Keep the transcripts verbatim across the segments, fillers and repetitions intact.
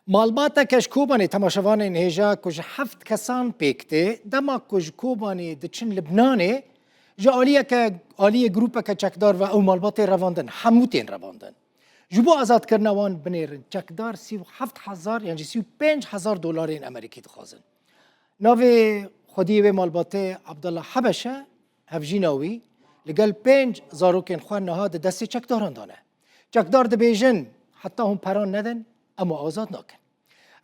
Malbateke ji Kobanê, temaşevanên hêja, ku ji heft kesan pêk tê, dema ku ji Kobanê diçin Libnanê, ji aliyeke, aliyê grûpeke çekdar ve ew malbatê revandin, hemû tên revandin. Ji bo azadkirina wan binêrin, çekdar sî û heft hezar yan jî sî û pênc hezar dolarên Amerîkî dixwazin. Navê xwediyê wê malbatê Abdullah Hebeş e, hevjîna wî li gel pênc zarokên xwe niha di destê çekdaran de ne. Çekdar dibêjin, heta hûn peran nedin, em we azad nakin.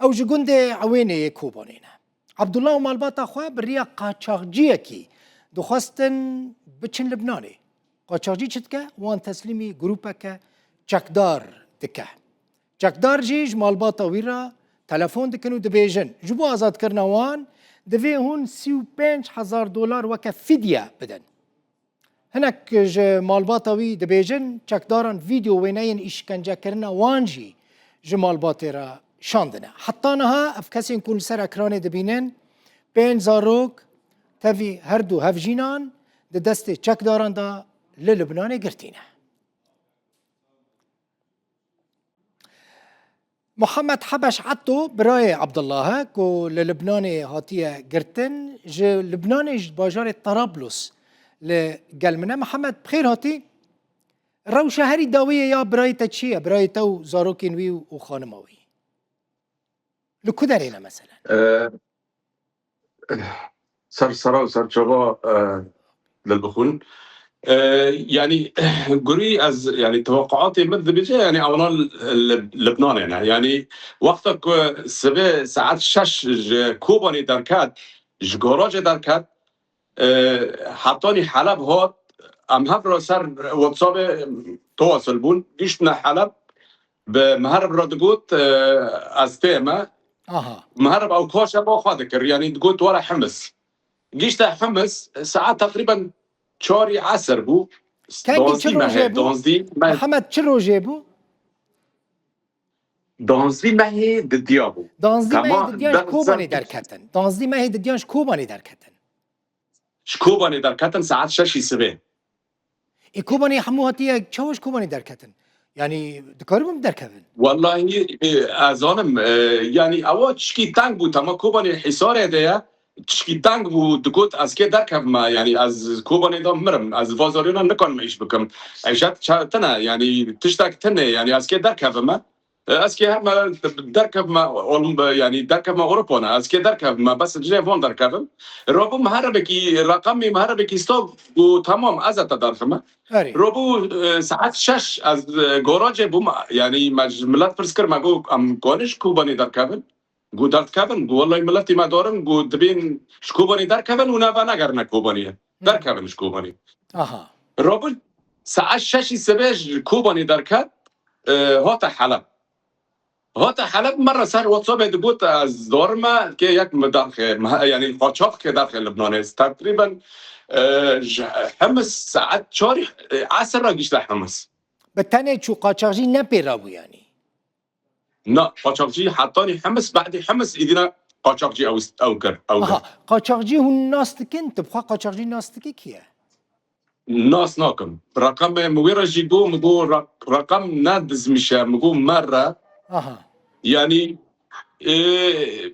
Ew ji gundê Ewênê yê Kobanê ne. Abdullah û malbata xwe bi riya qaçaxciyekî dixwestin biçin Libnanê. Qaçaxcî çi dike? Wan teslîmî grûpeke çekdar dike. Çekdar jî ji malbata wî re telefon dikin û dibêjin, ji bo azadkirina wan divê hûn sî û pênc hezar dolar weke fidye bidin. Hinek ji malbata wî dibêjin, çekdaran vîdeo wêneyên îşkencekirina wan jî ji malbatê re şandine. Heta niha ev kesên ku li ser ekranê dibînin, pênc zarok tevî her du hevjînan di destê çekdaran de li Libnanê girtî ne. Muhammed Hebeş Etto, birayê Abdullah e ku li Libnanê hatiye girtin, ji Libnanê ji bajarê Tarablos li gel min e. Muhammed, bi xêr hatî. Rewşa herî dawiyê ya birayê te çi ye? Birayê te û zarokên wî û, û xanima wî. Li ku derê ne meselen? Ee, ser sera û ser çava, e, dilbixwin. E, yanî gurî ez, yanî teweqûatê min dibêje, yanî ewana li, li Libnanê ne. Yanî wexta ku sibê saet şeş ji Kobanê derket, ji garajê derket, e, hetanî Heleb hat, em hev re ser WhatsAppê tewasul bûn, gihiştine Heleb, bi Miherib re digot, e, ez tê me. Aha. Miherib ew kaşa bo xwe dikir, yanî digot were Himis. Gihişte Himis, saet teqrîben çarî esir bû. Kengî çi Danzdî rojê mehê, bû? Danzdî meh-, Mihemed, çi rojê bû? Danzdî mehê didiya bû. Danzdî mehê Tema didiya ji der Kobanê ser derketin. Danzdî mehê didiya ji Kobanê derketin. Ji Kobanê derketin saet şeşî sibê. Ê, Kobanê hemû hatiye çawa ji Kobanê derketin? Yanî dikaribin derkevin? Wellahî, e, ez zanim, e, yanî ewa tişkî teng bû, tema Kobanê Hîsarê de ye, tişkî teng bû, digot ez kê derkevime, yanî ez Kobanê de mirim, ez va zarîna nikarim îş bikim. Eşet ça-, tine, yanî tiştek tine, yanî ez kê derkevime. E, ez kê heme derkevime, oğlum, e, yanî derkevime Ewropa ne. Ez kê derkevime, bes cilê von derkevim. Robû miherebekî, reqemî miherebekî stav û tamam, ez e te derxime. Erê. Robû, e, saet şeş ez, e, goracê bûm, yanî me ji milet pirs kir, me got, em koniş Kobanê derkevin. Got derdikevin, got wellahî miletî me darin, got dibên ji Kobanê derkevin û nava negerine Kobanê. Hı. Derkevin ji Kobanê. Aha. Robin saet şeşî sibê ji Kobanê derket, e, hate Heleb. Hate Heleb me re ser WhatsAppê digot, ez dorime ke yek me derxê, me, yanî qaçax ke derxê Libnanê. Teqrîben, e, ji Himis saet çarî, e, esir re gişte Himis. Bi tenê çû, qaçaxcî ne pê re bû yanî? Na, qaçaxcî hetanî Himis, badî Himis îdîna qaçaxcî ew, ew kir, ew kir. Aha, qaçaxcî hûn nas dikin? Tu bi xwe qaçaxcî nas dikî kî ye? Nas nakim. Reqemê min wê re jî got, min got re-, reqem ne dizmîş e, min got me re. Aha. Yanî, e,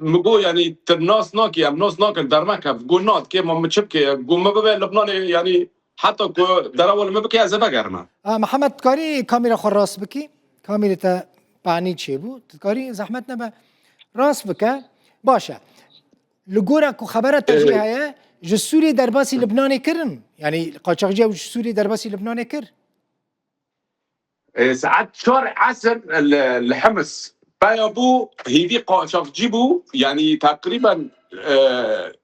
min got, yanî, tu nas nakî, em nas nakin, dermekev. Got, na, dikê ma min çi bikê? Got, min bibe Libnanê, yanî, heta ku derewa li min bike, ez ê vegerime. A, Mihemed, dikarî kamera xwe rast bikî? Kamera te panî çêbû. Tu dikarî, zehmet nebe, rast bike. Baş e. Li gora ku xebera te jê Ee, heye, ji Sûriyê derbasî Libnanê kirin? Yanî qaçaxcî ew ji Sûriyê derbasî Libnanê kir? E, saet çar esir li, li Himis. Peya bû, hêvî qaçaxcî bû, yanî teqrîben, e,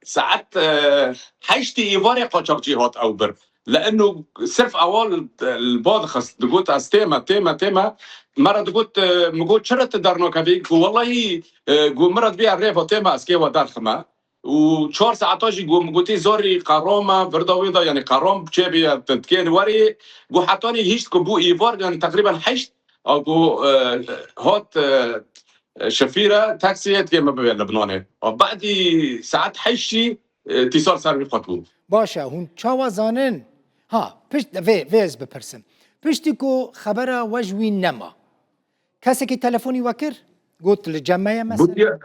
saet, e, heştê êvarê qaçaxcî hat ew bir. Li eno sirf ewa li, li ba dixist, digot, ez tê me, tê me, tê me. Me re digot, e, min got, çira tu dernakevî? Ku wellahî, e, ku min re dibî rêva tê me, ez kê we derxime. Û çar saeta jî got, min gotî, zorî qerom e, virda wê de, yanî qerom çêbî, tu dikên werî. Got, hetanî hişt ku bû êvar, yanî teqrîben heşt, a got, e, hat, e, şefîre, taksiyê dikê min bibê Libnanê. A badî saet heşt jî, e, tîsar ser wî qet bû. Baş e, hûn çawa zanin? Ha, pişt, vê, vê ez bipirsim. Piştî ku xebera we ji wî nema, kesekî telefonî we kir? Got li cem me ye mesela? Gotiye,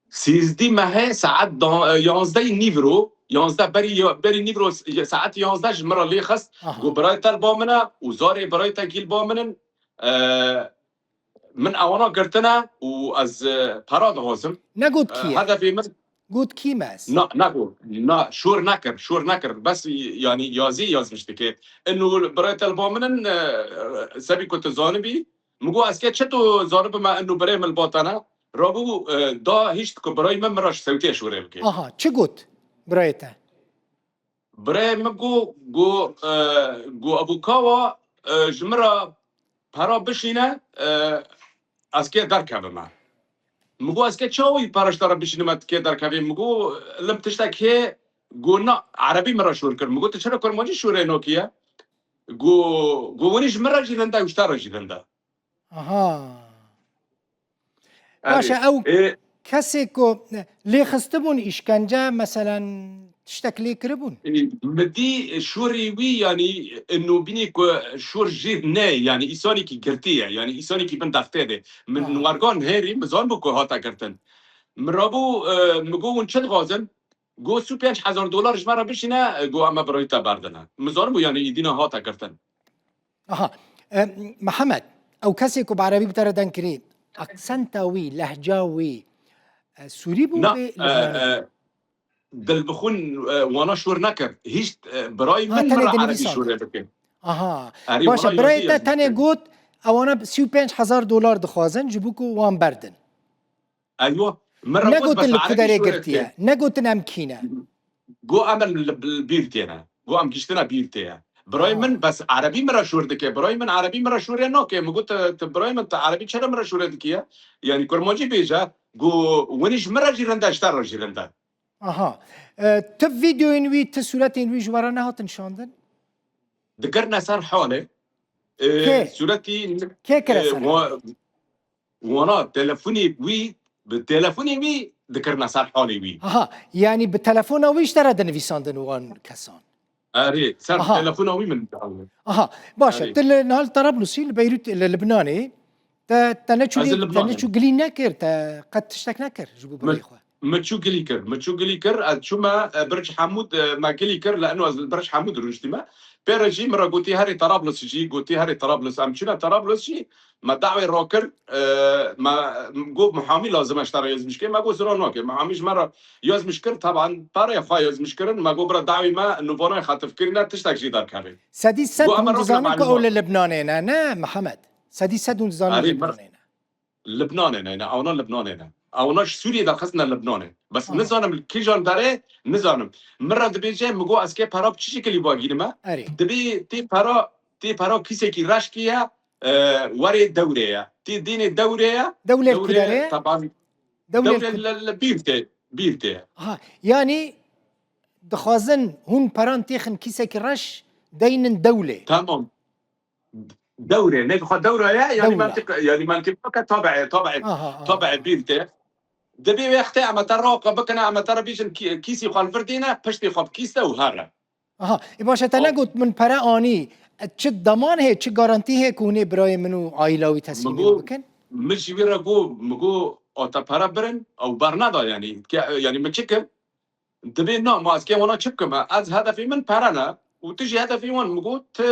sîzdî mehê saet da-, yanzdehî nîvro, yanzdeh berî, berî nîvro s-, saet yanzdeh ji min re lê xist. Aha. Got, birayê te li ba min e û zarê birayê te kî li ba min in. E, min ewana girtine û ez, e, para dixwazim. Negot, e, kî ye? Hedefê min Got, kî me ez? Na, nago, na, şor nekir, şor nekir. Bes, yanî, yazî yazmiş dike. Inu birayê te li ba min in, e, sebî ku tu zanibî. Min got, ez ke çi tu zanibime, inu birayê min li ba te ne? Rabû, e, da hişt ku birayê min min re ji sewtê şorê bike. Aha, çi got birayê te? Birayê min got, got, e, got, Ebû Kawa, e, ji min re para bişîne, e, ez kê derkevime. Min got, ez kê çawa wî para ji te re bişînime, tu kê derkevî? Min got, lim tiştek hê, got, na, erebî min re şor kir. Min got, tu çira kurmancî şorê nokî ye? Got, got, winî ji min re jî rinde, û ji te re jî rinde. Aha. Erê. Baş e, ew kesê ku lê xistibûn îşkence, meselen, tiştek lê kiribûn? E, min dî şorê wî, yanî, inu bînî ku şor jê ne, yanî, îsanekî girtî ye, yanî, îsanekî bin dextê de. Min wergan hêrî, min zanibû ku hate girtin. Min rabû, e, min got, hûn çi dixwazin? Got, sî û pênc hezar dolar ji me re bişîne, e, got, em ê birayê te berdine. Min zanibû, yanî, îdîna hate girtin. Aha. E, Mihemed, ew kesê ku bi erebî bi te re deng kirî, aksenta wî, lehca wî, e, sûrî bû? Na, wê e, Lubnanî bû? E, dilbixwin, e, wana şor nekir. Hîç, e, birayê min min re erebî şorê bike. Aha. Erê, baş e, birayê te tenê got, ewana sî û pênc hezar dolar dixwazin, ji bo ku wan berdin. Eywa, min re got, negotin li ku derê girtiye, negotin em kî ne. Got, em li, li bîr têne. Got, em giştine bîr tê ye. Birayê min bes erebî min re şor dike. Birayê min erebî min re şorê nake. Min got, tu, tu birayê min, tu erebî çere min re şorê dikiye? Yanî kurmancî bêje. Got, winî ji min re jî rinde, ji te re jî rinde. Aha. E, tu vîdeoyên wî, tu sûretên wî ji we re nehatin şandin? Dikirine ser halê. E, kê? Sûretî kê kire ser halê? Wana telefonê wî, bi telefonê wî dikirine ser halê wî. Aha, yanî bi telefona wî ji te re dinivîsandin wan kesan? Erê, ser telefona wî min dixwîne. Aha, baş e. Erê. Tu li, niha li Tarablusî, li Beyrût, li Libnanê, te, te neçû, ez li lê, te Libnanê neçû gilî nekir, te qet tiştek nekir ji bo birayê xwe? Min çû gilî kir, min çû gilî kir, ez çûme, e, Birc Hemûd, e, me gilî kir, li eno ez li Birc Hemûd rûniştîme. Pê re jî min re gotî, herê Tarablus jî, gotî, herê Tarablus. Em çûne Tarablus jî, me dawê rakir, e, me got, muhamî lazim e ji te re yazmiş kê. Me got, zira nake. Muhamî ji me re yazmiş kir, taban pareyê xwe yazmiş kirin. Me got, bira dawî me nûvanayê xatif kirîne, tiştek jî derkeve. Sedî sed hûn dizanin ku ew li Libnanê ne, ne Mihemed? Sedî sed hûn dizanin li Libnanê ne. Libnanê ne, ne, ewna Libnanê ne. Ewna ji Sûriyê derxistine Libnanê. Bes nizanim li kîjan derê, nizanim. Min re dibêje, min got, ez kê pera bi çi şekilî vagînime? Erê. Dibê tê pera, tê pera kîsekî reşkê ye, e, werê dewrê ye. Tê dînê dewrê ye. Dewlê li ku derê ye? Taban, dewlê li, li bîr tê, bîr tê ye. Aha, yanî dixwazin hûn peran têxin kîsekî reş deynin dewlê. Tamam. Dewrê, ne xwe dewra ye, yanî mentiq, yanî mentiq ke tabi'e, tabi'e, tabi'e bîr te. Dibê wextê em te raqa bikine, em te re bîjin kî-, kîsî xwe li vir dîne, piştî xwe bi kîs de û here. Aha, e baş e, te negot min pere anî, e, çi daman heye, çi garantî heye ku hûn ê birayê min û aîla wî teslîmê min bikin? Min ji wî re got, min got, o te pere birin, ew berneda yanî, ke-, yanî min çi kim? Dibê na, ma ez kê wana çi bikime? Ez hedefê min pere ne. Û tu jî hedefê wan, min got, tu,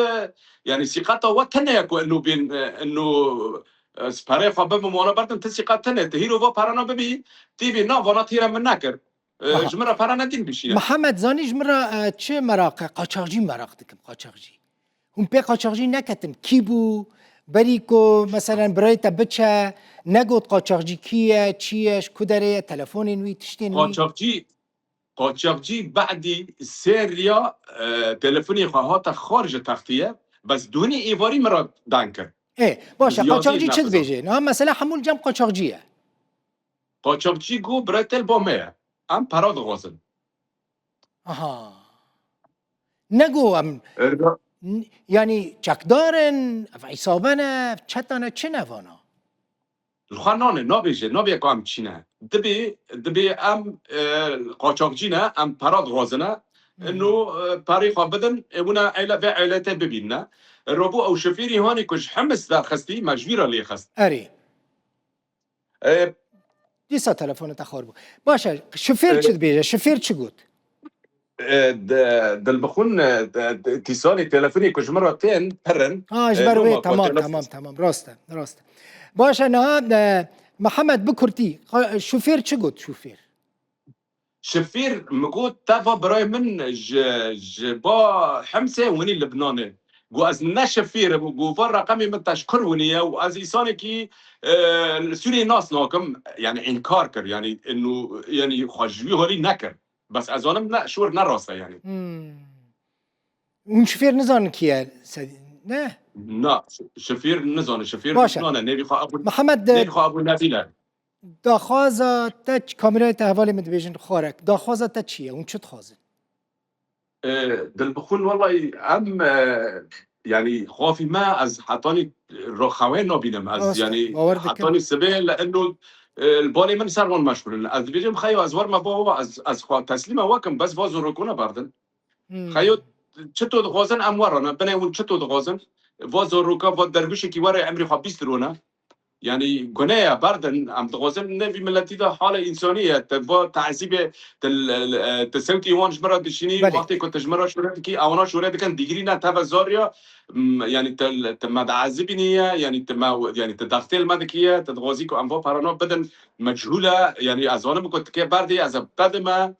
yanî sîqeta we tune ye ku ino bên, e, ino, e, ez pereyê xwe bibim wana berdin, tu sîqet tune. Tu hîro va perana bibî, tê bê na, vana tîre min nekir. E, aha. Ji min re perana din bişîne. Mihemed, zanî ji min re, e, çi meraq e? Qaçaxcî meraq dikim, qaçaxcî. Hûn pê qaçaxcî neketin. Kî bû? Berî ku, meselen, birayê te biçe, negot qaçaxcî kî ye, çi ye, ji ku derê ye, telefonên wî, tiştên wî? Qaçaxcî, qaçaxcî badî sê riya, e, telefonê xwe hate xwar ji textî ye, bes dûnî êvarî min re deng kir. Ê, baş e, qaçaxcî çi dibêje? Niha mesela hemû li cem qaçaxcî ye. Qaçaxcî got, birayê te li ba me ye. Em pera dixwazin. Aha. Nego em, n-, yanî çekdar in, ev îsabe ne, ev çeta ne, çi ne vana? Li xwe nane, nabêje, nabê ku em çî ne. Dibê, dibê em, e, qaçaxcî ne, em pera dixwazine. Hmm. Ino, e, perê xwe bidin, ê wina eyle, vê eylete bibînne. Rabû ew şofêrî hanî ku ji Himis derxistî, me ji wî re lê xist. Erê. E, Dîsa telefonê te xar bû. Baş e, şofêr e, çi dibêje? Şofêr çi got? e, de, dilbixwin, e, de, de, tîsalê telefonê ku ji min re tên, pir in. Ha, ji E, ber wê, loma ku tamam, telefon. Tamam, tamam, rast e, rast e. Baş e, niha, e, Mihemed bi kurtî, qa-, şofêr çi got şofêr? Şifîr min got, te va birayê min ji, ji ba Himsê winî Libnanê. Got, ez ne şifîr im. Got, va reqemê min te ji kur winî ye û ez îsanekî, e, li Sûriyê nas nakim. Yani înkar kir. Yani, inu, yani xwe ji wî holî nekir. Bes ez zanim ne, şor ne rast e yani. Hmm. Hûn şofêr nizanin kî ye? Se-, ne? Na, şifîr nizane. Şifîr Baş e. Libnan e. Nêvî xwe Ebû, Mihemed, e, nêvî xwe Ebû Nebîl e. daxwaza te ç-, kamerayê te hevalê min dibêjin xwarek. Daxwaza te çi ye? Hûn çi dixwazin? E, dilbixwin, wellahî, em, e, yani, xafî me, ez hetanî ro-, xewê nabînim. Ez, Rast e, yani, bawer dikim. Hetanî sibê, li eno, e, li balê min ser wan meşgûl in. Ez dibêjim, xeyo, ez werme bo, ez, ez xwe teslîme we kim, bes va zorokona berdin. Hmm. Xeyo, çito dixwazin, em werane. Binê hûn çito dixwazin. Va zoroka, va dergûşekî were, emrê xwe bîst rone. Yani gune ye, berdin, em dixwazin ne vî miletî de halê însanî ye, te va teezîbê, te, te sewtî wan ji min re dişînî, Belê. Wextê ku te ji min re şûre dikî, ewana şûre dikin, digirîne, te ve zar ya, m, yani te, te me diezibînî ye, yani te me, yani te dextê li me dikî ye, te dixwazî ku em va perana bidin, mechûl e, yani ez zanim ku tikê berdî, ez ê bedime,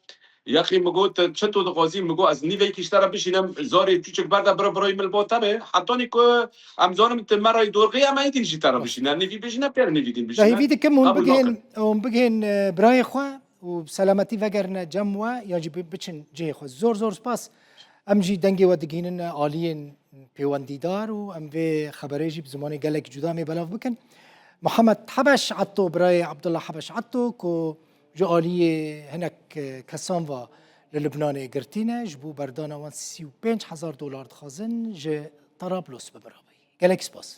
Yaqî min got, çi tu dixwazî? Min got, ez nîveyekî ji te re bişînim, zarê çûçik berde bira birayê min li bo te be. Hetanî ku em zanim tu me rayî dorxî, em êdîn jî te re bişînin. Nîvî bêjîne, pêr nîvî dîn bişîne. Dahîvî dikim hûn Qebûl bigihên, nakin. Hûn bigihên, e, birayê xwe û bi selametî vegerine cem we, yan jî bi-, biçin cihê xwe. Zor zor spas. Em jî dengê we digihînin aliyên pêwendîdar û em vê xeberê jî bi zimanê gelek cuda em ê belav bikin. Mihemed Hebeş Etto, birayê Abdullah Hebeş Etto ku ji aliyê hinek, e, kesan ve li Libnanê girtî ne, ji bo berdana wan sî û pênc hezar dolar dixwazin ji Tarablos bi min re bûyî. Gelek spas.